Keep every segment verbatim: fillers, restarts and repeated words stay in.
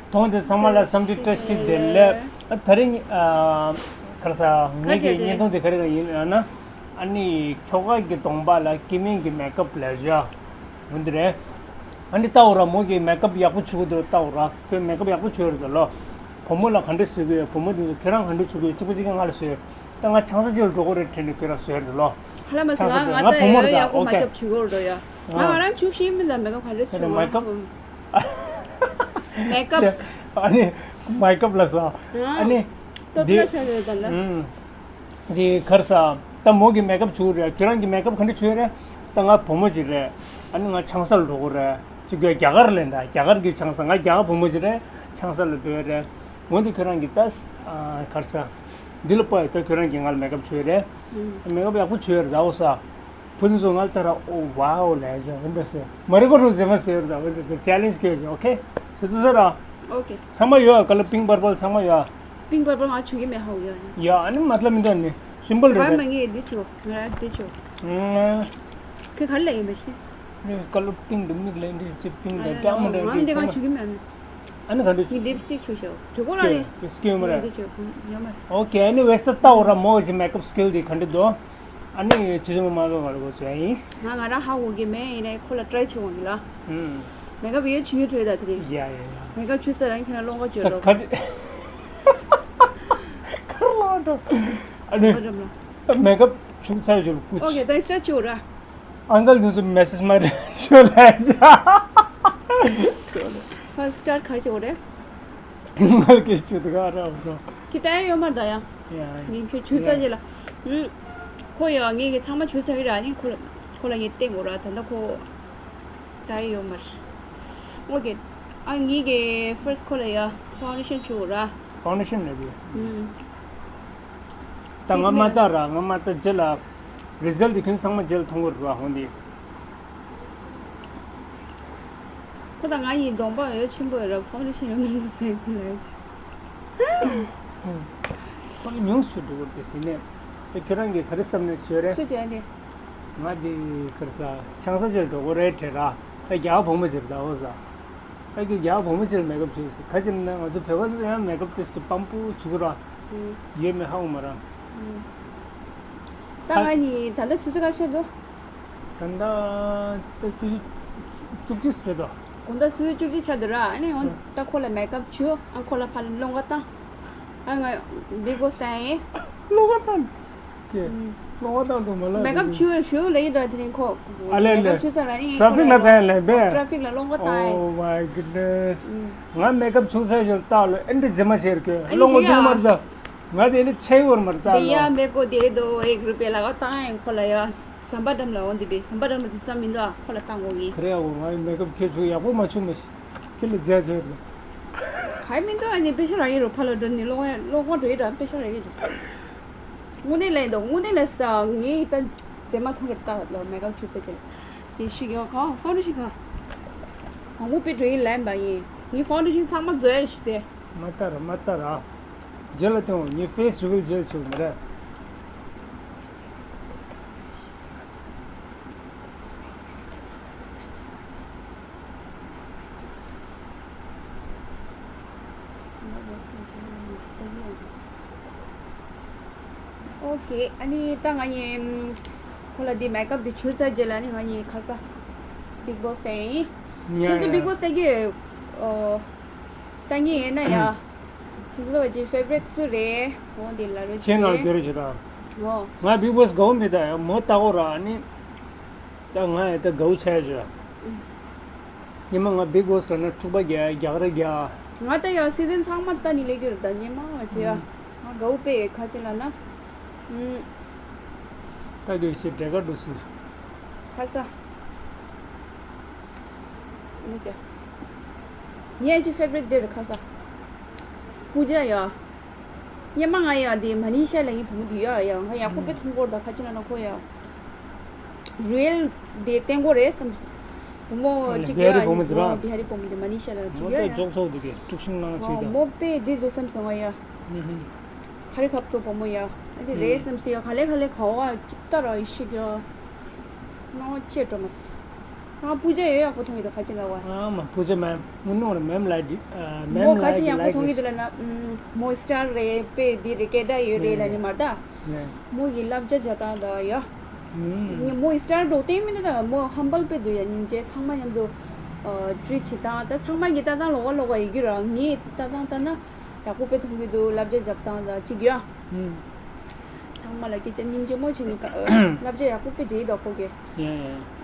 མཐོང་དེ་ཚང་མ་ལ་འཚམས་འདྲི་བཀྲ་ཤིས་བདེ་ལེགས། ཨ་ད་རིང་ཨ་ག་རེ་ཟ། ངེད་ཀྱི་བརྙན་ཐུང་དེ་ག་རེ་ག་ཡིན་ལབ་ན། ཨ་ནི་ཁྱོ་ག་གི་གདོང་པ་ལ་སྐྱེ་དམན་གྱི་མེག་ཨབ་ལབ་བཞག་འོ་འདི་རེད། ཨ་ནི་ལྟ་འོ་ར། མོ་གི་མེག་ཨབ་ཡག་པོ་བྱུག་གི་འདུག་ལྟ་འོ་ར། ཁོས་མེག་ཨབ་ཡག་པོ་བྱུག་ཡོད་རེད་ལོ། བུ་མོ་ལ་ག་འདྲ་བཟོ་གི་ཡོད། བུ་མོ་དེ་ཚོ་ཁྱོད་རང་ག་འདྲ་བྱུག་གི་ཡོད། གཅིག་པ་གཅིག་རྐྱང་ང་ལ་བཟོས་ཡོད། ད་ང་ཆང་ས་ཅིག་ལ་འགྲོ་གི་རེད་དྲན་ནས་ཁྱོད་རང་བཟོས་རེད་ལོ། ཧ་ལམ་མ་ཟེར། ཆང་ས་ང་ཅིག་ང་ང་བུ་མོ་ད་རེད་ད། ཡག་པོ་ཨོ་མ་ཁེ། རྒྱབ་བྱུག་གི་རེད་ཡ། ང་ང་རང་བྱུག་ཤེས་མིན་ད་མེག་ཨབ་ག་འདྲ་བཟོ་གི་མེག་ཨབ། མེག་ཨབ། ཨ་ནི་མེག་ཨབ་ལ་ཟ། ཨ་ནི་ཏོ་ཏོ་ཆ་རེད་ད་ལ། འདི་གར་ས། ད་མོ་གི་མེག་ཨབ་བྱུག་རེད། ཁྱོད་རང་གི་མེག་ཨབ་ག་འདྲ་བྱུག་རེད། ད་ང་བུ་མོ་ཅིག་རེད། ཨ་ནི་ང་ཆང་ས་ལ་འགྲོ་དགོས་རེད། ཅིག་གི་རྒྱ་གར་ལེན་ད། རྒྱ་གར་གི་ཆང་ས། ང་རྒྱ་གར་བུ་མོ་ཅིག་རེད། ཆང་ས་ལ་འགྲོ་ཡ་རེད། འོན་ཏེ་ཁྱོད་རང་གི་ད་གར་ས། འདི་ལ་པ་ཡོད་ད། ཁྱོད་རང་གི་ང་ལ་མེག་ཨབ་བྱུག་རེད། མེག་ཨབ་ཡག་པོ་བྱུག་ཡ་རེད་ད། འོ་ས། བུ་ཚོ་ང་ལ་ལྟ་ར། ཨོ་ཝའོ་ལབ་ཡ་ཅིག་འོ་འདི་ཟེར། མ་རི་ཀོ་རུ་ཟེར་མ་ཟེར་ད། འོ་འདི་ཆེ་ལེན་ཇི་སྐྱོད་ཅིག་ཨོ་ཁེ། ཟེར་དུ་ཟེར་ར། ཨོ་ཁེ། ཚང་མ་ཡོད། ཀ་ལར་པིང་པར་པལ་ཚང་མ་ཡོད། པིང་པར་པལ་ང་བྱུག་གི་མེད་ཧ་གོ་ཡ། ཡ་ཨ་ནི་མ་ཐལ་མི་འདུག་ནི་སིམ་པལ་རེད་པ། ང་ངས་འདི་བྱུག་ང་རང་འདི་བྱུག་ཁོས་ག་རེ་ལབ་ཡོད་མེད་ཤེས། ནི་ཀ་ལར་པིང་དུ་མིག་ལ་འདི་ཅི་པིང་དང་ལྕགས་མོ་འདྲ་ང་འདི་ཚང་མ་བྱུག་གི་མེད། ཨ་ནི་ག་འདྲ་ངས་ལིབ་སི་ཊིག་བྱུག་ཤོག་འགྲིག་གོ་ར་ནི། སྐྱེ་མ་རེད། འདི་བྱུག་ཡོད་མ་རེད། ཨོ་ཁེ། ཨ་ནི་ཝེ་སི་ད་ལྟ་འོ་ར་མོ་གི་མེག་ཨབ་སི་ཀིལ་དེ་ག་འདྲ་འདུག་ཨ་ནི་ཅི་ཅི་མ་མ་ག་ག་རེ་གོ་ཚོད་ཡིན། ང་ང་རང་ཧ་གོ་གི་མེད། ཡིན་ནའི་ཁོ་ལ་ཊྲའི་བྱེད་འོང་གི་ལ། ཨུམ། མེག་ཨབ་ཡོད་བྱུག་ཡོད་བྲོས་ད་དེ་རིང་། ཡ་ཡ་ཡ། མེག་ཨབ་བྱུག་ས་རང་ཁྱེད་རང་སློང་ག་བྱོས་ད་ལོ། ག་རེ་ལ་འགྲོ། ཨ་ནི་ཨ་འགྲམ་ལ། མེག་ཨབ་བྱུག་ཚར་ཡོད་ཀུ་ཨོ་ཁེ། ད་ཨིན་སི་ཊ་བྱོས་ར། ཨང་ཀལ་དེ་ཚོ་མེ་སེ་ཇི་མ་རེད་ཤོད་ལ་ཡ། ཕར་སི་ཊར་ག་རེ་བྱེད་དགོས་རེད། ང་ལ་སྐད་ཆ་དེ་ག་རེ་འོང་། ཁྱེད་ལྟ་ཡ་ཡོད་མ་རེད་ད་ཡ། ཡ་ཡ། ངས་ཁྱོད་བྱུག་ཚར་རྗེས་ལ། ཨུམ། ཁོ་ཡ་ངས་ཀྱི་ཚང་མ་བྱུག་ཚར་གི་ར། ནི་ཁོ་ལ་ཁོ་ལ་ངས་བསྟན་དགོས་ར། ད་ལྟ་ཁོ་ལྟ་ཡ་ཡོད་མ་རེད། ཨོ་ཁེ། ཨ་ངས་ཀྱི་ཕར་སི་ཊི་ཁོ་ལ་ཡ་ཕའུན་ཌེ་ཤན་བྱུག་དགོས་ར། ཕའུན་ཌེ་ཤན་ལབ་དུས། ཨུམ། ད་ང་མ་ལྟ་ར། ང་མ་ལྟ་རྗེས་ལ་རི་ཛལ་ཊི་དེ་ཁྱོད་ཚང་མ་རྗེས་ལ་མཐོང་གི་རེད་ར་ཧོང་དེ། ཁོ་དང་ང་གཉིས་གདོང་པ་འོད་ཆེན་པོ་ཡོད་ར། ཕའུན་ཌེ་ཤན་ཡོད་མང་པོ་ཟེར་གི་ལ་ཅི། ཁོ་ནི་ཉུང་སུ་འགྲོ་གི་རེད་ཟེར་ནས། ཨེ་ཁྱོད་རང་གིས་ག་རེ་བསམ་ནས་བྱོས་རེད། ཁྱོད་ཀྱིས་ཨ་ནི། ང་དེ་ག་རེ་ཟ། ཆང་ས་ཅིག་ལ་འགྲོ་གི་རེད་དྲན་ར། ཨེ་རྒྱ་གར་བུ་མོ་ཅིག་ལ་ད་འོ་ཟ། ཨེ་ཀྱི་རྒྱ་གར་བུ་མོ་ཅིག་ལ་མེག་ཨབ་བྱོས་ཟེར། ག་ཅི་ན་ང་ཚོ་བོད་པ་ཚོ་ཡང་མེག་ཨབ་ཏོག་ཙམ་སྤམ་པོ་བྱུག་གི་ར། ཡོད་མེད་ཧ་གོ་མ་ར། ད་ང་གཉིས་ད་ལྟ་ཆུ་ཚོད་ག་ཚོད་འདུག་ད་ལྟ་ད་ཆུ་ཚོད་བཅུ་གཅིག་རེད་དོ། དགོང་དག་ཆུ་ཚོད་བཅུ་གཅིག་ཆགས་འདུག་ར། ཨ་ནི་འོ་ད་ཁོ་ལ་མེག་ཨབ་བྱུག་ཨ་ཁོ་ལ་ཕར་སློང་ག་བཏང་། ཨ་ང་བིག་བོ་སི་ལྟ་ཡིན། སློང་ག་བཏང་། ཀྱེ། ཨུམ། སློང་བ་དང་དུ་མ་ལ་མེག་ཨབ་བྱུག་ཞུ་ལེ་ཡི་དོ་དེ་རིང་ཁོ། ཨ་ལེ་ལེ། མེག་ཨབ་བྱུག་ས་ར་ནི་ཊ་ཕིག་ལ་ཐལ་ལེ་བེ། ཊ་ཕིག་ལ་སློང་ག་བཏང་ཡིན། Oh my goodness. ཨུམ། ང་མེག་ཨབ་བྱུག་ས་ཞོར་ལྟ་ལོ་ཨེ་འདྲ་ཟེ་མ་ཤེར་གི་སློང་ག་དུ་མར་ད། ང་དེ་ནི་ཆེ་བོར་མར་ད་ལོ། भैया मेरे को दे दो एक रुपया लगा བཏང་ཡིན་ཁོ་ལ་ཡ། ཟམ་པ་འགྲམ་ལ་འོང་དེ་བེ། ཟམ་པ་འགྲམ་ལ་དེ་ཙམ་མི་འདུག་ཨ་ཁོ་ལ་བཏང་དགོས་ངེས། ཁ་རེ་ཨ་བོ་ང་མེག་ཨབ་ཁྱེད་ཚོ་ཡག་པོ་མ་བྱུང་མ་ཤི། ཁྱེད་ལ་ཟས་ཟས་རེད། ག་ཡི་མི་འདུག་ཨ་ནི་པེ་ཤ་ར་ཡི་རོ་ཕ་ལ་འགྲོ་ནི་སློང་བ་སློང་བ་འགྲོ་ཡི་ར་པེ་ཤ་ར་ཡི་རོ། དངོས་གནས་ལས་འདུག་དངོས་གནས་ལས་ས་ངའི་ད་མཛེས་མ་མཐོང་གི་ལྟ་ལ་མེག་ཨབ་བྱུག་ས་ཅན། དེ་ཤི་ཡོད་གང་ཕའུན་ཌེ་ཤན་གང་། ང་དངོས་པའི་འགྲོ་ཡི་ལན་པ་ཡིན། ངའི་ཕའུན་ཌེ་ཤན་ཚང་མ་བཟོས་ཡ་ཞིག་སྟེ། མ་ལྟ་ར་མ་ལྟ་ར། རྗེས་ལ་ཐོན་ངའི་ཕེ་སི་རི་ཝིལ་རྗེས་ལ་ཆུག་མ་རེད། ཨོ་ཁེ། ཨ་ནི་ད་ང་གཉིས་ཁོ་ལ་འདི་མེག་ཨབ་འདི་བྱུག་ཚར་རྗེས་ལ་ཨ་ནི་ང་གཉིས་ཁ་ས་བིག་བོ་སི་ལྟ་ཡིན། ཡ་ཁྱེད་ཚོ་ཡ། བིག་བོ་སི་ལྟ་གི་ཨོ། ལྟ་ངེས་ཡིན་ན་ཡ། ཁྱེད་ཚོ་གི་ཕེ་ཝ་རི་ཊི་སུ་རེད། འོ་འདི་ལ་རོ་ཁྱེད་ནང་ཅི་རེད། སྐྱོ་རེ་བྱེད་དང་། འོ། ང་བིག་བོ་སི་དགའ་བོ་མེད་ད་ཡ་མོ་ལྟ་གོ་ར་ཨ་ནི། ད་ང་ཡ་ད་དགའ་བོ་ཆགས་ཡ་བྱོས། ཉི་མ་ང་བིག་བོ་སི་ལ་ན་འཁྲུག་པ་རྒྱག་རྒྱག་རེ་རྒྱག་ང་ད་ཡང་སི་ཛན་ཚང་མ་ལྟ་ནི་ལས་རྒྱུ་རེད་ད་ཉི་མ་ང་བྱེད་ཡ། ང་དགའ་བོ་དཔེ་ཁ་ཆེ་ལ་ན། ལྟ་རྒྱུ་ཞེ་འདྲེ་ག་འགྲོ་སྲིད། ཁ་ས། ངས་ཀྱི་ངས་ཀྱི་ཕེ་བ་རི་ཊི་དེ་རེད་ཁ་ས། པུ་ཇ་ཡ། སྔོན་མ་ང་ཡ་དེ་མ་ནི་ཤ་ལ་ཡིན་བུ་མོ་དེ་ཡ་ཡ་ང་ཡག་པོ་དཔེ་མཐོང་གོ་ར་ད་ཁ་ཅིག་ན་ན་ཁོ་ཡ། རུ་ཨེལ་དེ་བསྟན་གོ་རེད་བསམ། བུ་མོ་ཅིག་བི་ཧ་རི་ཡ་བུ་མོ་དེ་ར། བི་ཧ་རི་བུ་མོ་དེ་མ་ནི་ཤ་ལ་ཅིག་མོ་ཡ་ཏོ་ཡ། ཅོག་ཙོག་དེ་གི་དཀྲུག་ཤིང་ནང་ཅིག་ད། མོ་དཔེ་དེ་དུ་བསམ་སོང་ང་ཡ། ཧུམ་ཧུམ། ཁ་རི་ཁབ་ཏོ་བུ་མོ་ཡ། ཨ་དེ་རེད་བསམ་སོང་ཡ་ག་ལེ་ག་ལེ་ག་བ་ཅིག་ལྟ་ར་ཡི་ཤི་ག་ཡ། སྣང་བ་སྐྱེ་འགྲོ་མ་སོང་། ཨ་སྤུ་ཅ་ཡོད། ཡག་པོ་མཐོང་གི་འདུག་ཁ་ཅིག་ལ་བ། ཨ་མ་སྤུ་ཅ་མེམ་ངུ་ནོར་མེམ་ལ་ཌི་ཨ་མོ་མེམ་ཁ་ལ་ཅིག་ཡག་པོ་ལ་མཐོང་གི་འདུག་ལ་ན། ཨམ་མོ་སི་ཊར་རེད་པས་འདི་རེད་སྐད་སྒྲ་ཡོད་རེད་ལ་ནི་མ་རེད་ད། ནས། མོ་ཡི་བསླབ་བྱ་བྱ་སྟངས་ད་ཡ། ཨུམ། ངས་མོ་ཡི་སི་ཊར་འགྲོ་བསྟན་མི་འདུག་ད་མོ་ཧམ་བལ་དཔེ་འདུག་ཡ། སྙིང་རྗེ། ཚང་མ་མཉམ་དུ་ཨ་ཊི་རིཊ་བྱེད་སྟངས་ད་ཚང་མ་གི་ལྟ་སྟངས་ལོགས་ཀ་ལོགས་ཀ་ཡི་གུ་ར། ངའི་ལྟ་སྟངས་ལྟ་ན་ཡག་པོ་དཔེ་མཐོང་གི་འདུག་བསླབ་བྱ་བྱ་སྟངས་ད་ཅིག་ཡ། ཨུམ། ཚང་མ་ལ་སྐད་ཆ་སྙིང་རྗེ་མོ་བྱས་ནས་ཀ་བསླབ་བྱ་ཡག་པོ་དཔེ་བྱེད་ཀྱི་འདུག་ཁོ་གིས། ཡ་ཡ།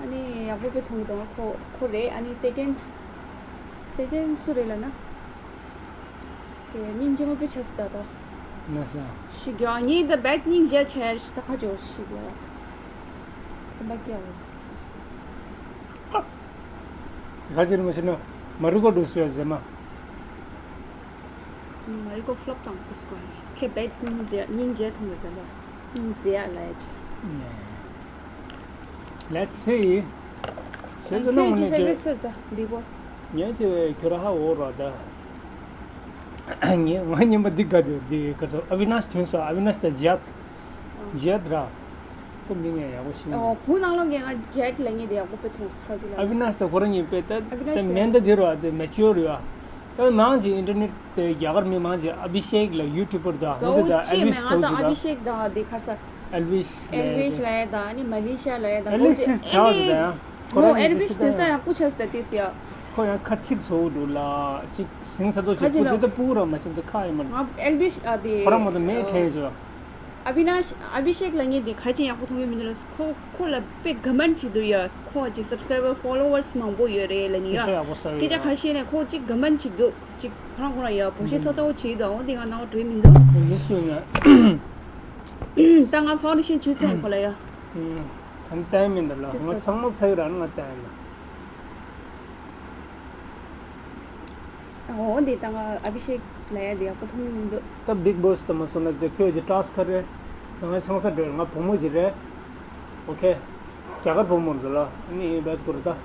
ཨ་ནི་ཡག་པོ་དཔེ་མཐོང་གི་འདུག་ཁོ་ཁོ་རེད། ཨ་ནི་སེ་ཀེན་སེ་ཀེན་སུ་རེད་ལབ་ན། དེ་སྙིང་རྗེ་མོ་དཔེ་ཆགས་སོང་ད་ལྟ། ན་ས། ཤི་རྒྱག་ངས་ད་བད་སྙིང་རྗེ་ཆེ་ཤི་ད་ཁ་ཅོ་ཤི་རྒྱག་སེམས་པ་སྐྱོ། ག་ཅི་རེད་མ་ཤི་ན་མ་རུ་གོ་འགྲོ་སུ་ཡ་ཟེར་མ། མ་རི་ཀོ་ཕ་ལོབ་བཏང་དུས་སྐོར་ནས་ཁྱེད་བད་སྙིང་རྗེ་སྙིང་རྗེ་མཐོང་གི་ད་ལོ། སྙིང་རྗེ་ལ་ཡ་ཅི། Let's see. ཁྱེད་ཚོ་ནང་ནས་ཁྱེད་ཀྱི་ཕེ་ཝ་རི་ཊི་སུ་རེད་ད་བི་གོ་སི། ངས་ཀྱི་ཁྱོད་ར་ཧ་འོ་ར་ད། ངས་ང་ཉིན་པ་འདི་དགའ་འདུག་འདི་ག་ཚོ་ཨ་བི་ནཱཤ་ཐོན་སོང་། ཨ་བི་ནཱཤ་དང་ཇི་ཡད། ཇི་ཡད་ར། ཁོ་མིང་ཡང་ཡག་པོ་ཤེས་མི་འདུག་ཨོ་བུ་ནང་ལོགས་ཀྱི་ང་ཇེག་ལབ་མཁན་དེ་ཡག་པོ་དཔེ་མཐོང་སོང་ཁ་ཅིག་ལ། ཨ་བི་ནཱཤ་ཟེར་ཁོ་རང་ཉིད་དཔེ་ད་ཨ་བི་ནཱཤ་ད་མེན་ད་དེ་རུ་ཨ་དེ་མེ་ཅོར་ཡོད་ཨ། ད་མང་ཅིག་ཨིན་ཊར་ནེཊ་དེ་རྒྱ་གར་མི་མང་ཅིག་ཨ་བི་ཤེག་ལ་ཡུ་ཊུབ་པར་དང་ཨ་མོ་དེ་དང་ཨེལ་ཝིཤ་ཨ་བི་ཤེག་དང་དེ་ཁར་ས་ཨེལ་ཝིཤ་ཨེལ་ཝིཤ་ལ་ཡ་དང་ཨ་ནི་མ་ལི་ཤ་ལ་ཡ་དང་ཨེལ་ཝིཤ་ཨེ་ནི་ཁོ་རང་ཨེལ་ཝིཤ་དེ་ས་ཡག་པོ་ཆགས་ད་དེ་སི་ཡ། ཁོ་ཡང་ཁ་ཚིག་ཚོ་འདུག་ལ་ཅིག་སིང་ས་དོ་ཅིག་ཁ་ཅིག་ཁོ་ལ་དེ་ད་སྤུ་ར་མ་ཤེས་ད་ཁ་ཡི་མ། ང་ཨེལ་ཝིཤ་ཨ་དེ་ཁོ་རང་མ་དང་མེ་ཁྲེན་ཞོ། ཨ་བི་ནཱཤ་ཨ་བི་ཤེག་ལབ་མཁན་དེ་ག་རེ་བྱས་ཡག་པོ་མཐོང་གི་མི་འདུག་ལ། ཁོ་ཁོ་ལ་དཔེ་དགའ་མན་ཅིག་འདུག་ཡ། ཁོ་ཅིག་སབ་སི་ཀ་རའི་བར་ཕོ་ལོ་ཝར་སི་མང་པོ་ཡོད་རེད་ལབ་ནི་ཡ། སྐད་ཆ་ག་རེ་བཤད་ན་ཁོ་ཅིག་དགའ་མན་ཅིག་འདུག་ཅིག་ཁོ་རང་ཁོ་རང་ཡ་བོ་ཤེ་ཚ་ཏོ་བྱེད་འདུག་འོ་དེ་ང་ནང་བྲོས་མི་འདུག་མི་སུ་ཡ། ད་ང་ཕའུན་ཌེ་ཤན་བྱུགས་ཚར་ཁོ་ལ་ཡ། ད་ནི་བསྟན་མི་འདུག་ལ། ང་ཚང་མ་ཚ་གི་ར་ང་བསྟན་ལ། འོ་འདི་ད་ང་ཨ་བི་ཤེག་ལབ་ཡ་འདི་ཡག་པོ་མཐོང་གི་མི་འདུག་ད་བིག་བོ་སི་དང་མ་སོང་ན་དེ་ཁྱོད་ཀྱི་ཊ་སི་ཀི་རེད། ད་ང་ཆང་ས་སྤྲོད་ང་བུ་མོ་ཞིག་རེད། ཨོ་ཁེ། རྒྱ་གར་བུ་མོ་འདུག་ལ་ཨ་ནི་བེད་ཀུར་ད།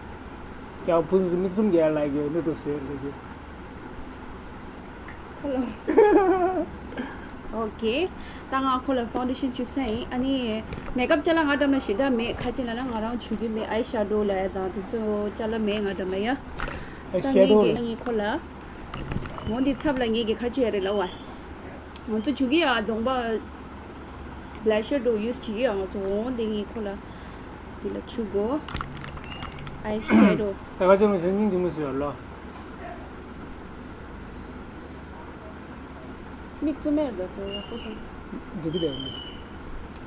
རྒྱ་བུ་མིག་བཙུམ་རྒྱ་ལ་གི་ནུ་ཏུ་སེ་ལེ་གི། ཁོ་ལ། ཨོ་ཁེ། ད་ང་ཁོ་ལ་ཕའུན་ཌེ་ཤན་བྱུགས་ཚར་ཡིན། ཨ་ནི་མེ་ཀབ་ཅ་ལག་ང་འགྲམ་ལ་ཞེ་དྲག་མེད། ཁ་ཅིག་ལ་ན་ང་རང་བྱུག་གི་མེད། ཨའི་ཤ་ཌོ་ལ་ཡ་དང་དེ་ཚོ་ཅ་ལག་མེད་ང་འགྲམ་ལ་ཡ། ཨའི་ད་ཤ་ངེད་ཌོ་ཀྱི་ལ། ངེད་ཁོ་ལ། འོ་འདི་ཚབ་ལ་ངེད་ཀྱི་ཁ་ཆུ་ཡ་རེད་ལ་བ། ང་ཚོ་བྱུག་གི་ཡ་གདོང་པ། བྷ་ལ་ཤར་ཌོ་ཡུ་སི་བྱེད་ཀྱི་ཡ་ང་ཚོ། འོ་འདི་ངེད་ཁོ་ལ། འདི་ལ་བྱུག་གོ། ཨའི་ཤ་ཌོ། ད་ག་ཚོད་མ་བྱུང་སྙིང་རྗེ་མོ་བཟོས་ཡོད་ལོ། མིག་བཙུམ་མེར་འདུག་དེ་ཡག་པོ་སོང་། འགྲིག་གི་རེད།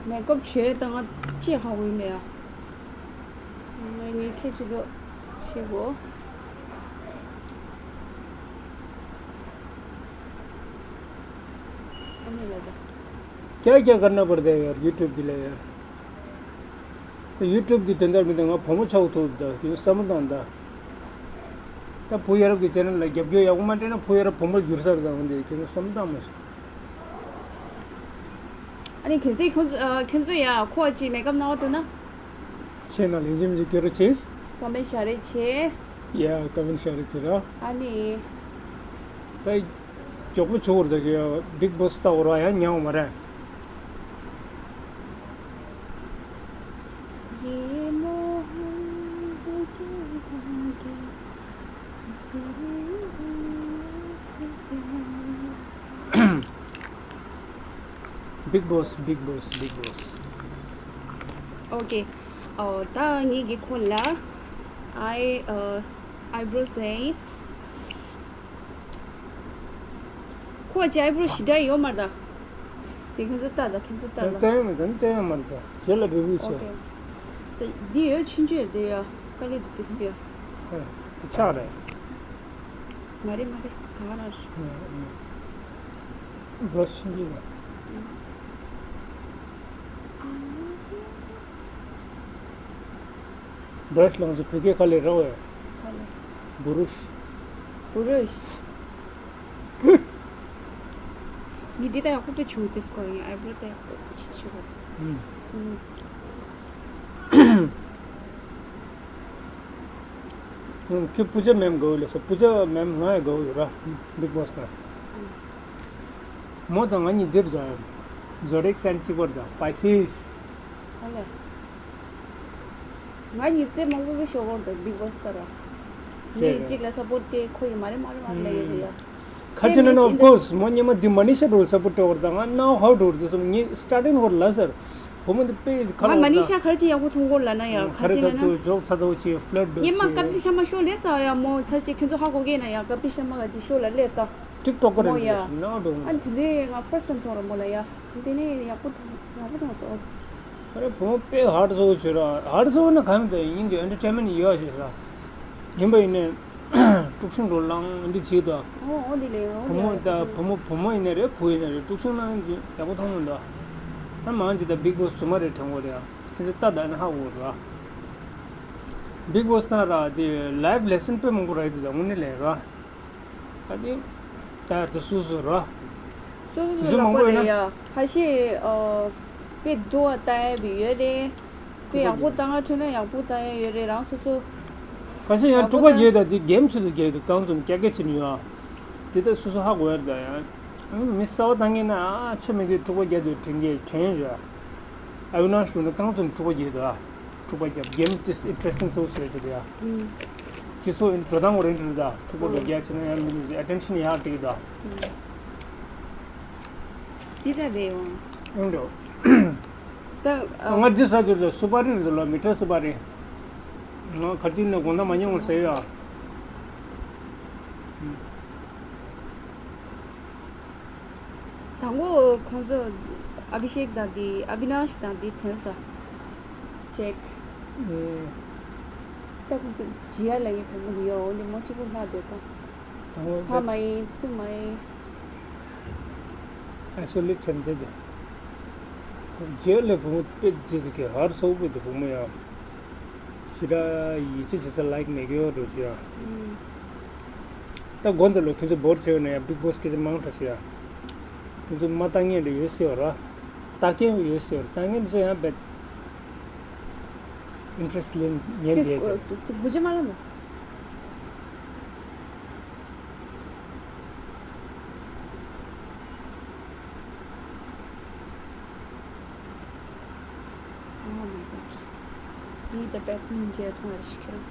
མེ་ཀབ་བྱས་ད་ང་ཅི་ཧ་གོ་ཡི་མེད་ཡ། ངས་ངས་ཁྱེད་ཅི་དགོས་ཤེས་གོ། ཨ་ནི་ལ་ད། क्या क्या करना पड़ता है यार YouTube के लिए यार। ད་ཡུ་ཊུབ་གི་དོན་དག་མི་འདུག་ང་བུ་མོ་ཆགས་ཐུབ་ད་ཁྱོད་བསམ་བློ་བཏང་ད། ད་བུ་ཡ་རབས་ཀྱི་ཅེ་ནལ་ལ་རྒྱབ་སྐྱོར་ཡག་པོ་མ་སྤྲད་ན་བུ་ཡ་རབས་བུ་མོ་འགྱུར་ས་རེད་ད། འོན་ཏེ་ཁྱོད་ཚོ་བསམ་བློ་བཏང་མ་ཤེས། ཨ་ནི་གལ་སྲིད་ཁྱོད་ཚོ་ཨ་ཁྱོད་ཚོ་ཡ་ཁོ་ཅིག་མེ་ཀབ་གནང་བ་འགྲོ་ན། ཆེ་ན་ལིང་ཇིམ་གྱི་སྐྱོ་རུ་ཆེས། ཀོ་མེན་ཤ་རེ་ཆེ། ཡ་ཀོ་མེན་ཤ་རེ་ཆེ་ར། ཨ་ནི། ད། མགྱོགས་པོ་བྱུག་བར་དུ་གི་བིག་བོ་སི་ལྟ་བར་ཡང་ཉལ་བ་མ་རེད། Big boss, big boss, big boss. Okay. Oh, ད་ངེད་ཀྱི་ཁོ་ལ་ཨའི་ཨ་ཨའི་བྲོ་ཟེར། ཁོ་ཅི་ཨའི་བྲོ་ཞེ་དྲག་ཡོད་མ་རེད་ད། དེ་ཁྱེད་ཚོ་ལྟ་ད། ཁྱེད་ཚོ་ལྟ་ད། ལྟ་ཡོད་མ་རེད་ད། ལྟ་ཡོད་མ་རེད་ད། རྗེས་ལ་རི་བུ་བྱས། ཨོ་ཁེ། ད་འདི་ཡོད་ཆུང་ཆུང་ཡོད་དེ་ཡ། དཀའ་ལས་འདུག་དེ་སུ་ཡ། ཁོ་དེ་ཆག་རེད། མ་རེད་མ་རེད། ད་ག་རང་རེད། བྲོ་ཆུང་ཆུང་རེད། བྲ་ཤ་ལང་ཚོ་བོད་སྐད་ག་ལེར་ར་བས། ག་ལེར། བུ་རུ་ཤ། བུ་རུ་ཤ། ངས་འདི་ལྟ་ཡག་པོ་དཔེ་བྱུང་དེ་སྐོར་ཡིན། ཨའི་བྲོ་ལྟ་ཡག་པོ་ཞིག་བྱུང་བ། ཨུམ། ཁྱོད་སྤུ་ཅ་མེམ་དགའ་བོ་ལས་སོ། སྤུ་ཅ་མེམ་ང་ཡང་དགའ་བོ་ཡོད་ར། བིག་བོ་སི་ན། མོ་དང་ང་གཉིས་འདིར་འགྲོ་ཡོད། ཛོ་རིག་སན་གཅིག་པར་འགྲོ་པའི་སིས། ཨ་ལས། ང་གཉིས་རྩེད་མང་པོ་པོ་ཤོར་གོ་འདུག Bigg Boss་ལྟར། ངས་གཅིག་ལ་སབ་པོར་སྟེ་ཁོ་ཡི་མ་རེད་མ་རེད་མ་རེད་ལབ་ཡོད་རེད་ཡ། ཁ་ཅིག་ན་ན་of course མོ་ཉི་མ་འདི་མ་ནི་ཤ་འགྲོ་སབ་པོར་སྤྲད་བར་དང་ང་ནའོ་ཧའོ་འགྲོ་འདི་སོང་ངས་སི་ཊར་ཊིང་ཧོར་ལ་ཟེར། བུ་མོ་འདི་དཔེ་ཁ་ང་ལོ་མ་ནི་ཤ་གར་ཅི་ཡག་པོ་མཐོང་གོ་ལ་ན་ཡ་ཁ་ཁ་ཅིག་ན་ན། ཁ་ཏུ་ཇོག་ཚ་ཚ་བོ་ཅི་ཕླར་འགྲོ་ཉི་མ་ཅི། སྐབས་དེ་ཤ་མ་ཤོར་ལས་ས་ཡ་མོ་ཚ་ཅི་ཁྱོད་ཚོ་ཧ་གོ་གེ་ན་ཡ་སྐབས་དེ་ཤ་མ་ག་ཅི་ཤོར་ལ་ལེར་ད། ཊིག་ཊོག་ག་རེ་མོ་ཡ། འདི་སོང་ནའོ་འགྲོ། ཨ་དེ་ནས་ང་first time་མཐོང་ར་མོ་ལ་ཡ། དེ་ནས་ཡག་པོ་མཐོང་ཡག་པོ་མཐོང་སོང་། ཨ་རེ་བུ་མོ་དཔེ་ཧར་སོ་བྱོས་ར་ཧར་སོ་ན་གང་དུ་ཡིན་གྱི་ཨེན་ཊར་ཊེན་མེན་ཊི་ཡོད་ཞེས་ར། ཡིན་པ་ཡིན་ནས་དཀྲུག་ཤིང་འགྲོ་ལང་འདི་བྱེད་དོ། ཨོ་ཨོ་འདི་ལས་ཨོ་བུ་འདི་མོ་ལས་ད་བུ་མོ་བུ་མོ་ཡིན་ནས་རེད་བུ་ཡིན་ནས་རེད་དཀྲུག་ཤིང་ལང་འདི་ཡག་པོ་མཐོང་མི་འདུག་ད་མང་ཅི་ད་Bigg Boss་ཟུ་མ་རེད་དྲན་གོ་རེད་ཨ། ཁྱེད་ཚོ་ལྟ་ད་ནི་ཧ་གོ་ར། Bigg Boss་ད་ར་དེ་ལའིབ་ལེ་སན་དཔེ་མང་པོ་རག་འདུག་ད་དངོས་གནས་ལས་ར། ད་དེ་ད་ཡར་དུ་སུ་སུ་ར། སོ་སོ་དེ་ཚོ་ལག་མང་པོ་པ་ཡོད་རེད་ན། ཡ་ཁ་ཤས་ཨ། དཔེ་སྡུག་བ་ལྟ་ཡ་བི་ཡོད་རེད། དཔེ་ཡག་པོ་ལྟ་ང་ཁྲོད་ན་ཡག་པོ་ལྟ་ཡ་ཡོད་རེད་རང་སོ་སོ། ཁ་ཤས་ཡང་ཡག་པོ་དཀྲུག་པ་ལྟ་རྒྱས་ད་དེ་གེམ་ཆེད་དུ་རྒྱས་འདུག་རྐང་བཙུགས་ཀྱག་ཀྱག་བྱེད་ནི་ཡོད་ཨ། དེ་ད་སོ་སོ་ཧ་གོ་ཡ་རེད་ད་ཡ། མི་གསར་བ་ལྟ་ངེས་ན་ཨ་ཆ་མེད་གི་དཀྲུག་པ་རྒྱས་འདུག་དྲན་གྱི་དྲན་ཡོད་ཨ། ཨ་ཡོད་ན་ཞུ་ན་རྐང་བཙུགས་དཀྲུག་པ་རྒྱས་འདུག་ཨ། དཀྲུག་པ་རྒྱབ་གེམ་ཏིས་ཨིན་ཊེ་རེ་སི་ཊིང་ཚོ་བཟོས་བྱས་ཡ། སྤྱི་ཚོགས་འགྲོ་སྟངས་རེད་འགྲོ་ད་དཀྲུག་པ་འགྲོ་རྒྱ་ཆེ་ན་ཡང་མི་འདུག་ཨེ་ཊེན་ཤན་ཡག་འགྲིག་ད། འདི་ད་རེད་འོང་། ཡོང་འགྲོ། ད་ང་འདི་ས་ཚོད་ལ་སུ་པ་རི་རེད་ལ་མི་ཏྲ་སུ་པ་རི། ང་ག་དུས་ནས་དགོང་དག་མ་ཉོ་བར་ཟེར་ཡ། དང་པོ་ཁོང་ཚོ་ཨ་བི་ཤེག་དང་དེ་ཨ་བི་ནཱཤ་དང་དེ་ཐོན་ས་ཅེག་ཨེ། ད་ཁོང་ཚོ་ཇི་ཡ་ལ་ཡི་བུ་མོ་ཡོད་འོ་ནི་མོ་གཅིག་པུ་ལྷག་བསྡད་ད། དང་པོ་ཕ་མ་ཡིན་སུ་མ་ཡིན། ཨ་སོ་ལེ་ཆེན་དེ་དེ། ཇི་ཡ་ལ་བུ་མོ་དཔེ་ཇི་དེ་གི་ཧར་སོག་པོ་དེ་བུ་མོ་ཡ། ཞེ་དྲག་ཡིད་ཆེས་བྱེད་ས་ལའིག་མེད་གི་ཡོད་འགྲོ་ཞུ་ཡ། ད་དགོན་དེ་ལོ་ཁྱོད་ཚོ་བོར་བྱས་ཡོད་ན་ཡང་Bigg Boss་སྐད་ཆ་མང་དྲགས་ཤི་ཡ། ཁྱོད་ཚོ་མ་བཏང་ངེས་འདྲ་ཡོད་སྲིད་བ་ར། བཏང་མཁན་ཡོད་སྲིད་བ་ར་བཏང་མཁན་ཚོ་ཡང་བེད། ཨིན་ཊེ་རེ་སི་ཊི་ལེན་ཉན་དེ་བསྡད་ཅེ། དགུ་ཅི་མ་ལ་མོ། Oh my God. Need a bad ninja to my skill.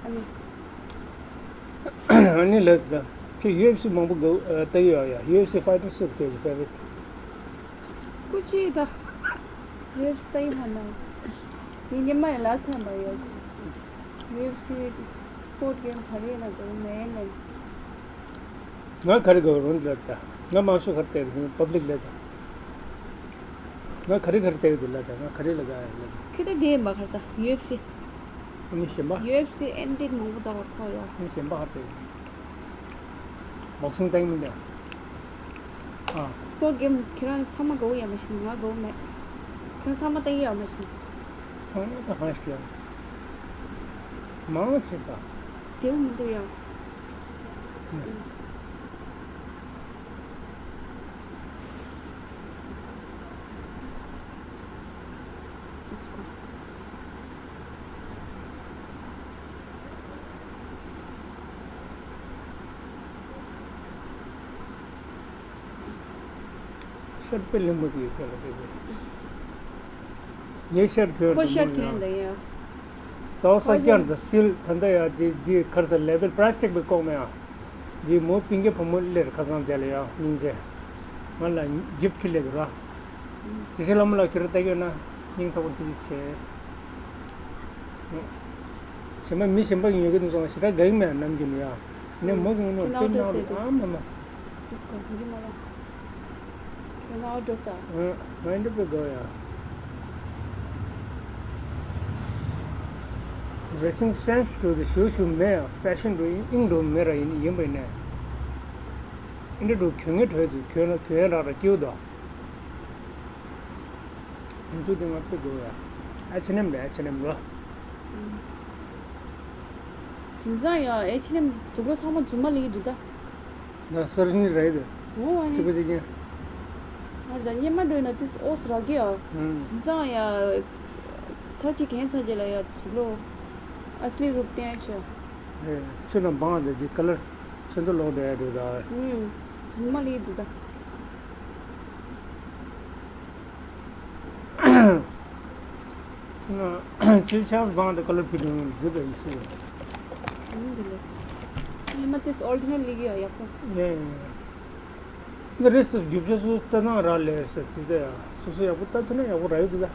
ཨ་ནི། ཨ་ནི་ལབ་ད། ཁྱོད་ཡུ་ཨེཕ་སི་མང་པོ་དགའ་ལྟ་གི་ཡོད་ཡ། ཡུ་ཨེཕ་སི་ཕའི་ཊར་སུ་རེད་ཁྱོད་ཀྱི་ཕེ་ཝ་རི་ཊི། སྐུ་མཁྱེན་ད། ཡུ་ཨེཕ་སི་ལྟ་ཡི་མ་ན། ངའི་ཉི་མ་ཡི་ལ་ཚན་པ་ཡོད། ཡུ་ཨེཕ་སི་སི་པོར་ཊི་གེམ་ག་རེ་ན་དགོས་མེད་ལན། ང་ག་རེ་དགའ་རུང་ལབ་ད། ང་མང་ཤོས་ག་རེ་བལྟས་ཀྱི་འདུག་པབ་ལིག་ལབ་ད། ང་ག་རེ་ག་རེ་བལྟས་ཀྱི་འདུག་ལབ་ད། ང་ག་རེ་ལ་དགའ་ཡ་ལབ་ད། ཁྱོད་ད་དེ་མ་ག་ས་ཡུ་ཨེཕ་སི། ཨ་ནི་གཞན་པ། ཡུ་ཨེཕ་སི་ཨེན་ཌེ་མང་པོ་ལྟ་བར་ཁོ་ཡོད། ཨ་ནི་གཞན་པ་ག་རེ་བལྟས་ཀྱི་འདུག་བོག་སིང་ལྟ་གི་མི་འདུག་ཨ། སི་པོར་ཊི་གེམ་ཁྱེད་རང་ཚང་མ་དགའ་བོ་ཡ་མ་ཤེས་ང་དགའ་བོ་མེད། ཁྱེད་རང་ཚང་མ་ལྟ་གི་ཡ་མ་ཤེས། ཚང་མ་ད་གང་ཞིག་ཡ། མང་ཆེ་ད། དེ་བོ་མི་འདུག་ཡ། ཤར་དཔེ་ལེན་པོ་དེ་ཁྱོད་ལ་དཔེ་དཔེ། ངའི་ཤར་ཁྱོད་ཁོ་ཤར་ཁྱོད་འདི་ཡ། ས་བ་ས་ཁྱོད་འདི་སིལ་ད་ལྟ་ཡ་དེ་དེ་ཁར་ས་ལེ་བེལ་པ་རའི་སི་ཅེག་པའི་ལྐོག་མེ་ཡ། འདི་མོ་པིང་གེ་བུ་མོ་སླེབས་ཁ་སང་དེ་ལ་ཡ་སྙིང་རྗེ། ང་ལ་གིཕ་ཊི་ཁྱེར་སླེབས་ར། དེ་བཞིན་བླ་མ་ལ་ཁྱེར་ལྟ་གྱོད་ན་སྙིང་ཐག་པ་ཐུགས་རྗེ་ཆེ། གཞན་པ་མི་གཞན་པ་གི་ཉོ་གི་འདུག་སོང་ཞེ་དྲག་དགའ་གི་མེད་ནམ་རྒྱུན་ཡ། ནས་མོ་གི་ངོ་ནོ་དཔེ་ནག་འདུག་ཨ་མ་མ། Just go, you know. You know, just, uh, ང་འདི་པའི་དགའ་ཡ། Dressing sense་འགྲོ་དེ་ཞུ་ཞུ་མེད་ཡ། ཕེ་ཤན་འགྲོ་ཨིན་འགྲོ་མེད་ར་ཡིན་ཡིན་པ་ཡིན་ནས། ཨིན་འདྲ་འགྲོ་གྱོན་ངེས་གྲོས་དེ་གྱོན་ན་གྱོན་ར་ར་སྐྱིའུ་དོ། ང་ཚོ་དེ་ང་དཔེ་དགའ་ཡ། ཨ་ཆེ་ནེམ་རེད་ཨ་ཆེ་ནེམ་རོ། དེང་སང་ཡ་ཨེ་ཆེ་ནེམ་དུག་ལོག་ཚང་མ་རྫུན་མ་ལེན་གྱི་འདུག་ད། ན་སར་ནི་རེད་དེ། ངོ་བ་ནི། ཚིག་པ་ཚིག་རྐྱེན། ང་ད་སྙེ་མ་འགྲོ་ན་ཏིས་ཨོ་སི་རག་གི་ཡ། ཧུམ། དེང་སང་ཡ། ཚར་གཅིག་གན་ཚར་གཅིག་ལ་ཡ་དུག་ལོག་ཨ་སི་ལི་རུབ་བསྟན་ཆོ། རེད། ཆུ་ནང་སྦང་དེ་གི་ཀ་ལར་ཚོན་མདོག་ལོག་འགྲོ་ཡ་འདུག་ད། ཨུམ། ཟིན་མ་ལི་འདུག་ད། སུ་ན་ཆུ་ཆགས་སྦང་དེ་ཀ་ལར་ཕི་འགྲོ་འདུག་ད་ཡིན་སྲིད། ཨུམ། འདི་ལོ། ཉི་མ་དེ་ཨོ་རི་ཇི་ནལ་ལི་གི་ཡ་ཡག་པོ། ཡ་ཡ་ཡ། འདི་རེས་སུ་རྒྱུ་ཆ་སུ་ལྟ་ན་རག་ལས་ཟེར་ཚིག་དེ་ཡ་སོ་སོ་ཡག་པོ་ལྟ་ཐུབ་ན་ཡག་པོ་རག་ཡོད་འདུག་ད།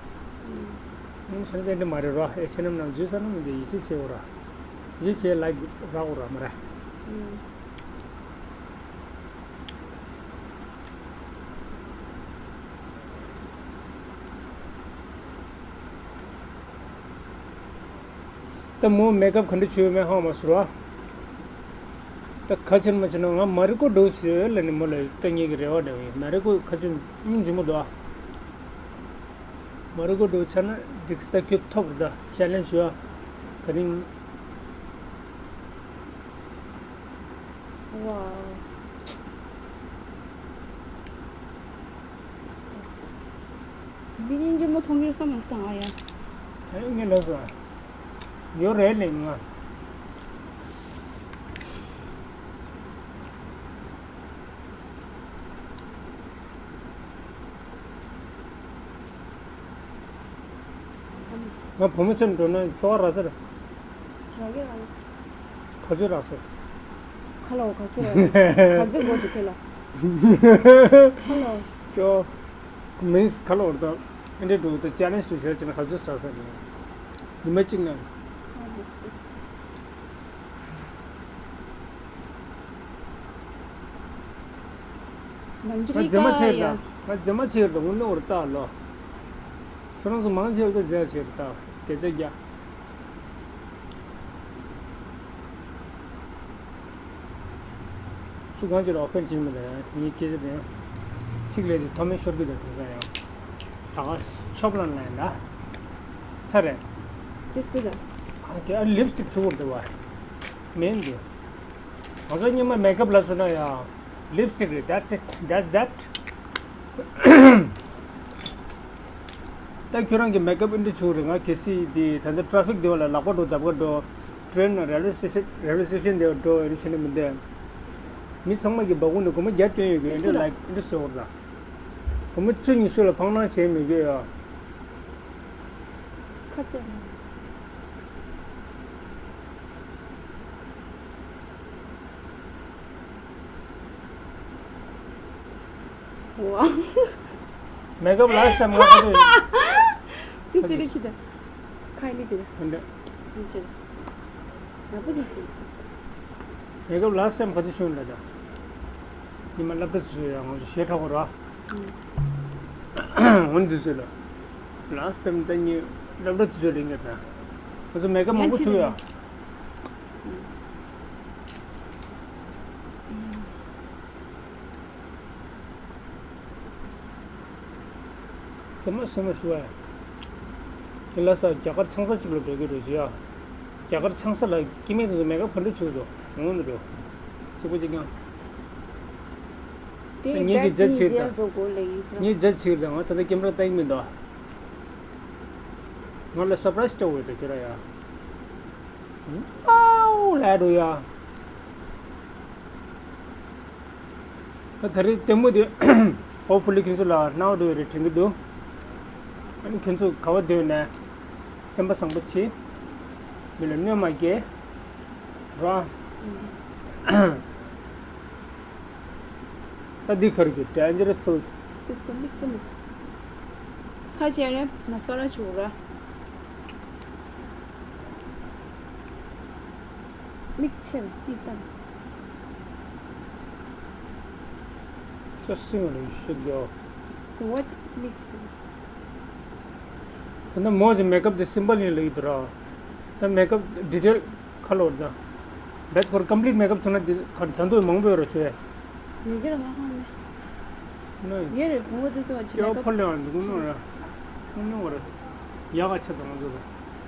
ཨུམ། ཤེས་ན་དེ་འདྲ་མ་རེད་ར། ཨེ་ཤེས་ནམ་ནམ་བརྗོད་ས་ནམ་འདི་ཡིད་ཆེས་ཆེ་བོ་ར། ཡིད་ཆེས་ལ་རག་བོ་ར་མ་ར། ཨུམ། ད་མོ་མེག་ཨབ་ག་འདྲ་བྱོས་མེད་ཧ་མ་སུ་ར། ད་ཁ་ཆེར་མ་ཆེ་ན་ང་མ་རི་ཀོ་འགྲོ་ཟེར་ལ་ནི་མོ་ལ་ལྟ་ཉེས་ཀྱི་རེ་བ་འདྲ་བ་ཡིན། མ་རི་ཀོ་ཁ་ཆེར་སྙིང་རྗེ་མོ་འདུག་ཨ། མ་རི་ཀོ་འགྲོ་ཆ་ན་འགྲིག་སྟ་ཁྱོད་ཐོབ་རེད་ད། ཆེ་ལེན་ཞུ་ཨ། ད་རིང་། ཝའོ། དེ་འདྲའི་སྙིང་རྗེ་མོ་མཐོང་གི་རེད་བསམ་མ་སོང་ང་ཡ། ཨེ་ངས་ལབ་སོང་། ཡོད་རེད་ལེ་ང་། ང་བུ་མོ་ཚོར་འགྲོ་ན་ཁྱོ་ག་རག་ས་རེད། རག་གི་རག་གི། ག་ཚོད་རག་ས་རེད། ཁ་ལོ་ག་ཚོད་རག་ག་ཚོད་དགོས་འདུག་ཁྱོད་ལ། ཁ་ལོ། ཁྱོ། མིན་ཁ་ལོ་ད། ཨེ་འདྲས་འགྲོ་ད་ཅེ་ལེན་ཞུ་བྱས་ཀྱི་ན་ག་ཚོད་རག་ས་རེད། ཉི་མ་གཅིག་ན། ཨ་ལེ་སི། ང་རྫི་མ་ཆེ་ཡ། ད་ང་རྫི་མ་ཆེ་ད་དངོས་གནས་འོར་ལྟ་ལོ། ཁྱོད་རང་ཚོ་མང་ཆེ་ད་རྫི་ཆེ་ད་སྐད་ཆ་རྒྱག་སུ་གང་ཅི་ལ་ཨོ་ཕེན་བྱེད་མི་འདུག་ཡ། ངའི་སྐད་ཆ་དེ་ཡང་ཚིག་ལས་དེ་ཐོག་མའི་ཤོར་གི་འདུག་དེང་སང་ཡང་། ད་ག་ཆོབ་ལ་ན་ཡིན་ད། ཚ་རེད། This good. ཨ་དེ་ཨ་ལིབ་སྟིག་བྱུག་དགོས་འདུག་བ། མིན་དེ། ང་ཚོ་སྔོན་མ་མེག་ཨབ་ལ་སོང་ན་ཡང་ལིབ་སྟིག་རེད། That's it. That's that. ད་ཁྱོད་རང་གི་མེག་ཨབ་ཨེ་འདྲ་བྱུང་རེད། ང་གལ་སྲིད་དེ་ད་ལྟ་ཊ་ཕིག་དེ་བ་ལ་ལག་པ་འགྲོ་ལྡབ་ཀ་འགྲོ། ཊེན་རེལ་ཝེ་སི་ཊེ་ཤན་རེལ་ཝེ་སི་ཊེ་ཤན་དེ་བ་འགྲོ་ཨེ་འདྲ་བྱས་ན་མི་འདོད། མི་ཚང་མ་གི་སྦ་ཁུག་ནས་སྒོར་མོ་བརྒྱ་བཏོན་ཡོད་གི། ཨེ་འདྲ་ལའིག་ཨེ་འདྲ་བཟོ་བར་ལ། སྒོར་མོ་བཅུ་ཉི་ཤུ་ལ་ཕངས་སྣང་བྱས་མི་དགོས་ཡ། ཁ་ཅིག་ཝ། མེག་ཨབ་ལ་སམ་ང་ཁ་དུ། དེ་སི་རི་ཆི་ད། ཁ་ནི་ཆི་ད། ཧན་ད། ནི་ཆི་ད། ཡག་པོ་ཆི་ཆི། མེག་ཨབ་ལ་སམ་ཁ་དུ་ཤོན་ལ་ད། ཉི་མ་སློབ་གྲྭ་ཚོ་ཡང་ང་ཚོ་ཞེ་དྲག་གོ་ར། འོན་དུས་ཚོད་ལ། ལ་སམ་ད་ཉི་སློབ་གྲྭ་ཚོ་ལ་ཡིན་ག་ད། ང་ཚོ་མེག་ཨབ་མང་པོ་ཆུ་ཡ། སེམས་མ་སེམས་མ་ཞུ་བ། ཁྱེད་ལ་ས་རྒྱ་གར་ཆང་ས་གཅིག་ལ་འགྲོ་གི་རེད་ཅི་ཡ། རྒྱ་གར་ཆང་ས་ལ་སྐྱེ་དམན་དེ་ཚོ་མེག་ཨབ་ག་འདྲ་བྱུག་འདུག་ངོ་མ་འདུག་གཅིག་པོ་གཅིག་ཀྱང་། དེ་ངེད་ཀྱི་རྒྱ་ཆེ་ད། ངེད་རྒྱ་ཆེ་ད་ང་ད་ལྟ་ཀེམ་ར་ལྟ་གི་མི་འདུག་ང་ལ་སར་པ་རའི་སི་སྤྲད་འོས་ད་ཁྱེད་ར་ཡ། ཨའོ་ལས་འགྲོ་ཡ། ད་ད་རེས་ལྟད་མོ་དེ་ཧོབ་ཕུ་ལི་ཁྱེད་ཚོ་ལ་སྣང་བ་འགྲོ་ཡ་རེད་དྲན་གྱི་འདུག་ཨ་ནི་ཁྱེད་ཚོ་ག་བ་སྡོད་ནས་སེམས་པ་བཟང་པོ་བྱེད། མི་ལ་གནོད་མ་སྐྱེལ། ར། ད་འདི་ག་རེ་གི་ཌེན་ཇར་སོ། དེ་སྐོར་མིག་བཙུམ། ཁ་ཕྱེ་ནས་མ་སི་ཀ་ར་བྱུག་ར། མིག་ཕྱེ་ནས་མིག་བལྟ། ཅོ་སི་ང་ལ་ཡུ་ཤུད་གོ། དེ་ཝ་ཅི་མིག་བལྟ། ད་ནི་མོ་ཟི་མེག་ཨབ་དེ་སིམ་པལ་ཡིན་ལ་ཡིན་དུ་ར། ད་མེག་ཨབ་ཌི་ཊེལ་ཁ་ལོ་ད། བེད་ཁོར་ཀམ་པི་ལིཊ་མེག་ཨབ་ཚོ་ན་དེ་ཁ་ད་དུང་མང་པོ་ཡོད་ར་ཆོས། ཡོད་ཀྱི་ར་ང་ཧང་མེ། ན་ཡོད་རེད་བུ་མོ་དེ་ཚོ་བ་ཅི་ཀྱོ་མེག་ཨབ། ཕོ་ལེ་བ་འདུག་ནོ་ར། ནོ་ར། ཡག་ག་ཆ་དང་ང་ཚོ་ར།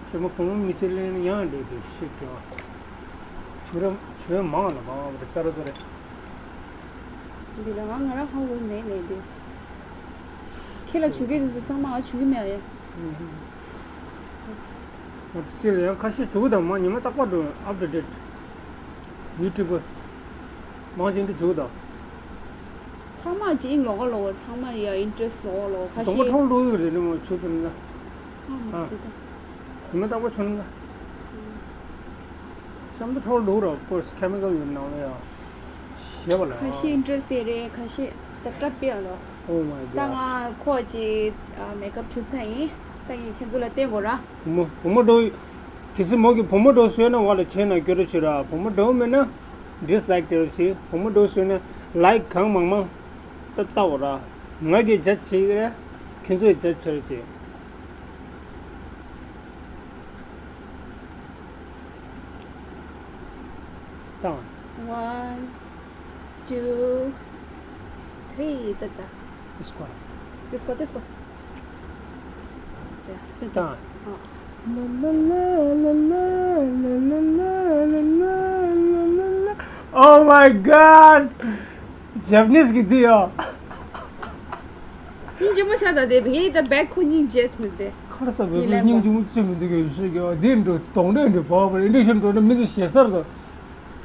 ཞེ་མ་བུ་མོ་མི་ཚེ་ལེན་ཡང་འདྲེ་དེ་ཤེས་ཀྱོ། ཆུ་ར་ཆུ་མང་ལ་མང་བ་ར་ཙ་ར་ཙ་ར། འདི་ལ་ང་ང་ར་ཧང་ལུང་མེད་ནས་འདི། ཁྱེད་ལ་བྱུག་གི་དུས་སུ་ཚང་མ་ཨ་བྱུག་གི་མེད་ཨ་ཡ། ང་སི་ཊིལ་ཡང་ཁ་ཤས་བྱུག་གི་དང་མ་ཉི་མ་རྟག་པར་འགྲོ་up to date། ཡུ་ཊུབ་པར་མང་ཆེ་འདི་བྱུག་དང་། ཚང་མ་ཅིག་ལོག་ལོག་ཚང་མ་ཡ་ཨིན་ཊི་རེ་སི་ལོག་ལོག་ཁ་གདོང་པ་ཤས། ཁྲོག་ལུག་ཡོད་རེད་ནི་མོ་ཆུ་དུ་ན། ཨ་མ་ཨ་སི་ཏི་ད། ཉི་མ་རྟག་པར་ཆུ་ན། ཤམ་ཐབས་ཁྲོག་ལུག་ར། of course chemical ཡོད་ནང་ལ་ཡ། ཞེས་པ་ལ། ཁ་ཤས་ཨིན་ཊི་རེ་སི་རེད། ཁ་ཤས་ད་སྐྲ་དཔེ་ཨ་ལོ། Oh my god. ད་ང་ཁོ་ཅིག་མེག་ཨབ་བྱུག་ཚར་ཡིན། ད་ངས་ཁྱེད་ཚོ་ལ་སྟོན་དགོས་ར། བུ་མོ་བུ་མོ་འགྲོ། གལ་སྲིད་མོ་གི་བུ་མོ་འགྲོ་བཟོས་ན་བ་ལ་བྱས་ན་སྐྱོ་ར་བྱེད་ར། བུ་མོ་འགྲོ་མེད་ན་ཌི་སི་ལའིག་སྟེར་ར་བྱེད། བུ་མོ་འགྲོ་བཟོས་ན་ལའིག་གང་མང་མང་ད་ལྟ་བ་ར། ང་གི་ཇ་བྱེད་ར། ཁྱེད་ཚོའི་ཇ་ཆེ་ར་བྱེད། བཏང་། One, two, three. ད་ད། དེ་སྐོར། དེ་སྐོར་དེ་སྐོར། ཡ། བཏང་། ཨ། Oh my god. Japanese གི་དུས་ཡོ། སྙིང་རྗེ་མོ་ཆགས་ད་དེ་ངས་ད་བེག་ཁོ་སྙིང་རྗེ་ཐུལ་ཏེ། ཁར་ས་བེག་ཁོ་སྙིང་རྗེ་མོ་ཅི་མི་འདུག་གི་ཡོད་ཤོད་གི་འོ་དེ་འགྲོ་གདོང་འདྲེ་འདྲེ་བབ་པར་ཨིན་ཌི་ཤན་འགྲོ་ན་མི་ཚོ་ཞེ་སར་དུ།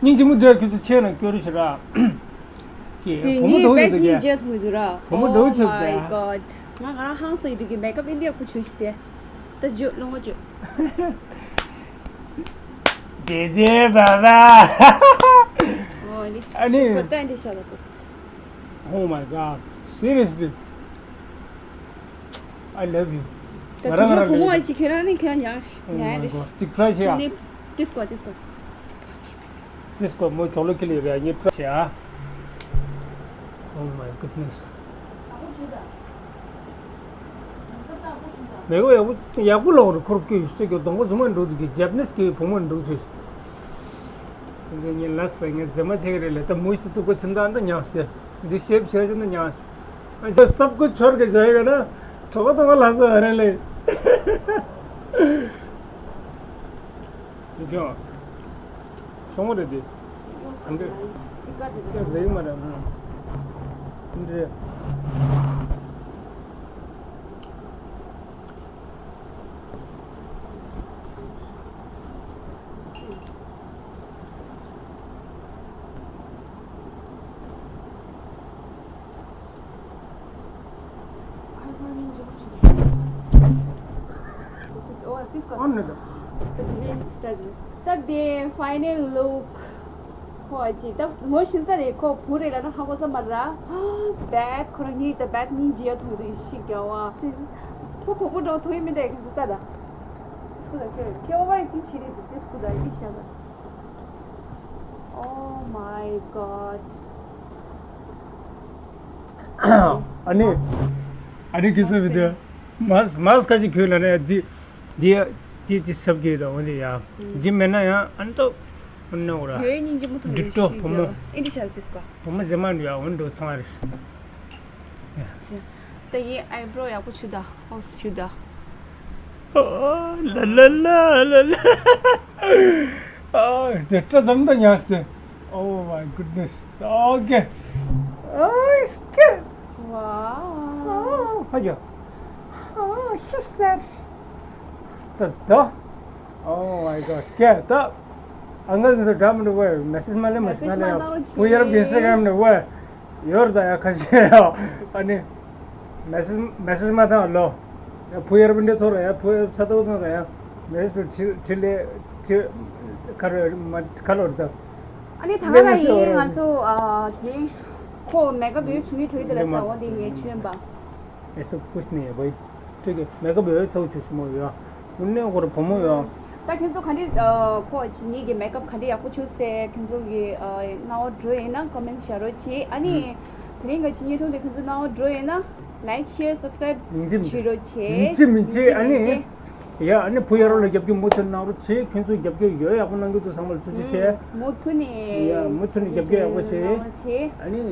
སྙིང་རྗེ་མོ་དེ་ཁྱོད་ཚོ་ཆེ་ན་སྐྱོ་རུ་ཤི་ར། དེ་བུ་མོ་ངས་འགྲོ་བེག་ཡོད་སྙིང་དེ་རྗེ་ཐུལ་དུ་ར། བུ་མོ་འགྲོ་ཆོད་དེ། Oh my god. ང་ང་རང་ཧང་སང་ཡི་འདུག་གི་མེག་ཨབ་ཨིན་ཌི་ཡ་ཁུ་ཆུ་ཤི་དེ། ད་ཇུ་ལོང་བ་ཇུ། དེ་དེ་བ་བ། ཨོ་ནི། ཨ་ནི། སྐོར་ཏན་དེ་ཤ་ལ་ཏོ། Oh my god. Seriously. I love you. ད་ང་རང་ང་རང་བུ་མོ་ལ་ཨ་ཅི་ཁྱེད་རང་ནི་ཁྱེད་རང་ཉག་ཉག་རེ། ཅིག་ཁྲ་ཤི་ཡ། ནི། དེ་སྐོར་དེ་སྐོར། དེ་སྐོར་མོ་དོ་ལོ་ཁི་ལི་རེ་ཉི་ཁྲ་ཤི་ཡ། Oh my goodness. མེག་ཨབ་ཡག་པོ་ཡག་པོ་ལོག་རུ་ཁོར་སྐྱོད་ཡོད་སྲོལ་གྱི་གདོང་པ་རྫུན་མ་འགྲོ་འདུག་གི་ཇེ་པ་ནིས་གི་བུ་མོ་འགྲོ་ཚོད། དེ་ངས་ལས་པ་ངས་ཟེར་མ་བྱེད་ཀྱི་རེད་ལས་ད་མུ་ཤི་ཏུ་ཀོ་ཚིམ་ད་འདི་ཉག་སེ། འདི་ཤེབ་བྱས་ཀྱི་འདི་ཉག་སེ། ཨ་ཅོ་སབ་ཀོ་ཆོར་གི་ཇོ་ཡི་ག་ན་གྲོགས་པོ་དང་པོ་ལྷ་ས་ཨ་རེ་ལེ། འདི་ཀྱང་། ཤོང་བ་རེད་དེ། ཨ་འདི། ཀྱང་རེད་མ་རེད་ཨ། འདི། ད་དེ་ཕའི་ནལ་ལུག་ཁོ་ཨ་ཅེ་ད་མོ་ཤི་ས་རེད། ཁོ་བུ་རེད་ལ་ན་ཧ་གོ་ས་མ་ར། བེད་ཁོ་རང་ཉིད་ད་བེད་སྙིང་རྗེ་ཡ་ཐུང་རེད་ཤི་རྒྱ་བ། ཁོ་གོ་པོ་འགྲོ་ཐུང་ཡི་མི་འདུག་ཁ་ས་ད་ད། ཁེ་ཨོ་བར་ཏི་ཆི་རེད་དེ་སྐུ་ད་ཡི་ཤ་ད། Oh my god. ཨ་ནི། ཨ་ནི་ཁི་སུ་བི་དེ། མཱས་མཱས་ཁ་ཅིག་ཁུལ་ལ་ནས་དེ། དེ་དེ་དེ་སབ་གི་དང་འོན་ཏེ་ཡ། ཇི་མེད་ན་ཡང་ཨན་ཏོ། འོན་ནོ་ར། ཡོད་སྙིང་རྗེ་མོ་ཐུག་འགྲིག་ཏོ་བུ་མོ། ཨིན་དྲི་ཤར་ཏིས་ཀ། བུ་མོ་ཟེར་མ་འདུག་ཡ་འོན་འགྲོ་ཐོང་ཨ་རེས། ད་ཡིན་ཨའི་བྲོ་ཡག་པོ་ཆུ་ད། ཨོ་ཆུ་ད། ལ་ལ་ལ་ལ་ལ། ཨ་དེ་སྐྲ་ཙམ་ད་ཉག་སྟེ། Oh my goodness. Okay. Oh, it's good. Wow. Oh, ཕ་གི། Oh, she's nice. ད་ད། Oh my god. ཀྱེ་ད། ཨང་ཀལ་ཚོ་འདྲ་མི་འདུག་ཝེ། མེ་སེཇ་མ་ལེ་མེ་སེཇ་མ་ལེ། བུ་ཡར་གྱི་ཨིན་སི་ཊ་གྷ་རམ་འདུག་ཝེ། ཡོར་ད་ཡ་ཁ་ཤས་ཡ། ཨ་ནི། མེ་སེཇ་མེ་སེཇ་མ་ཐང་ལོ། ཡ་བུ་ཡར་བི་འདྲེ་ཐོར་ཡ་བུ་ཡར་ཚ་ཏོ་ཐང་ཡ། མེ་སེཇ་ཁྲི་ཁྲི་ལེ་ཁྲི། ཁ་རོ་མ་ཁ་ལོར་ད། ཨ་ནི་ད་ག་ར་ཡིན་ང་ཚོ་ཨ་དེ། ཁོ་མེ་ཀབ་བེ་ཆུ་ནི་ཁྲོས་དེ་ལ་ས་འོ་དེ་ངས་ཆུན་པ། ऐसा कुछ नहीं है भाई। ठीक है, मेकअप है, सब कुछ मोया। उन्ने को फमो या। ད་ཁྱོད་ཚོ་ག་འདྲ་ཁོ་ཅི་ཉིད་ཀྱི་མེ་ཀབ་ག་འདྲ་ཡག་པོ་བྱུང་སེ་ཁྱོད་ཚོ་གི་སྣང་བ་འགྲོ་ཡིན་ན་ཀོ་མེན་ཊི་བྱ་རོགས་གྱིས། ཨ་ནི་དེ་རིང་གི་ཕྱི་ཉིན་ཐུང་དེ་ཁྱོད་ཚོ་སྣང་བ་འགྲོ་ཡིན་ན་ལའིཀ་ཤེར་སབ་སི་ཀ་རའིབ་བྱེད་རོགས་བྱེད། མིན་ཅི་མིན་ཅི་ཨ་ནི། ཡ་ཨ་ནི་བུ་ཡ་རོགས་ལ་རྒྱབ་སྐྱོར་མུ་མཐུད་གནང་རོགས་བྱེད། ཁྱོད་ཚོ་རྒྱབ་སྐྱོར་ཡོད་ཡག་པོ་གནང་གི་འདུག་ཚང་མ་ལ་ཐུགས་རྗེ་ཆེ། མུ་མཐུད་ནས། ཡ་མུ་མཐུད་ནས་རྒྱབ་སྐྱོར་ཡག་པོ་བྱེད། ཨ་ནི།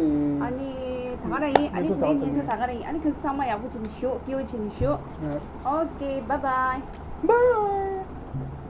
ཨ་ནི་ད་ག་རང་ཡིན། ཨ་ནི་དེ་རིང་ཉིན་ཐོ་ད་ག་རང་ཡིན། ཨ་ནི་ཁྱོད་ཚོ་ཚང་མ་ཡག་པོ་བྱེད་ནས་བཞུགས། སྐྱིད་པོ་བྱེད་ནས་བཞུགས། Okay, bye bye. Bye.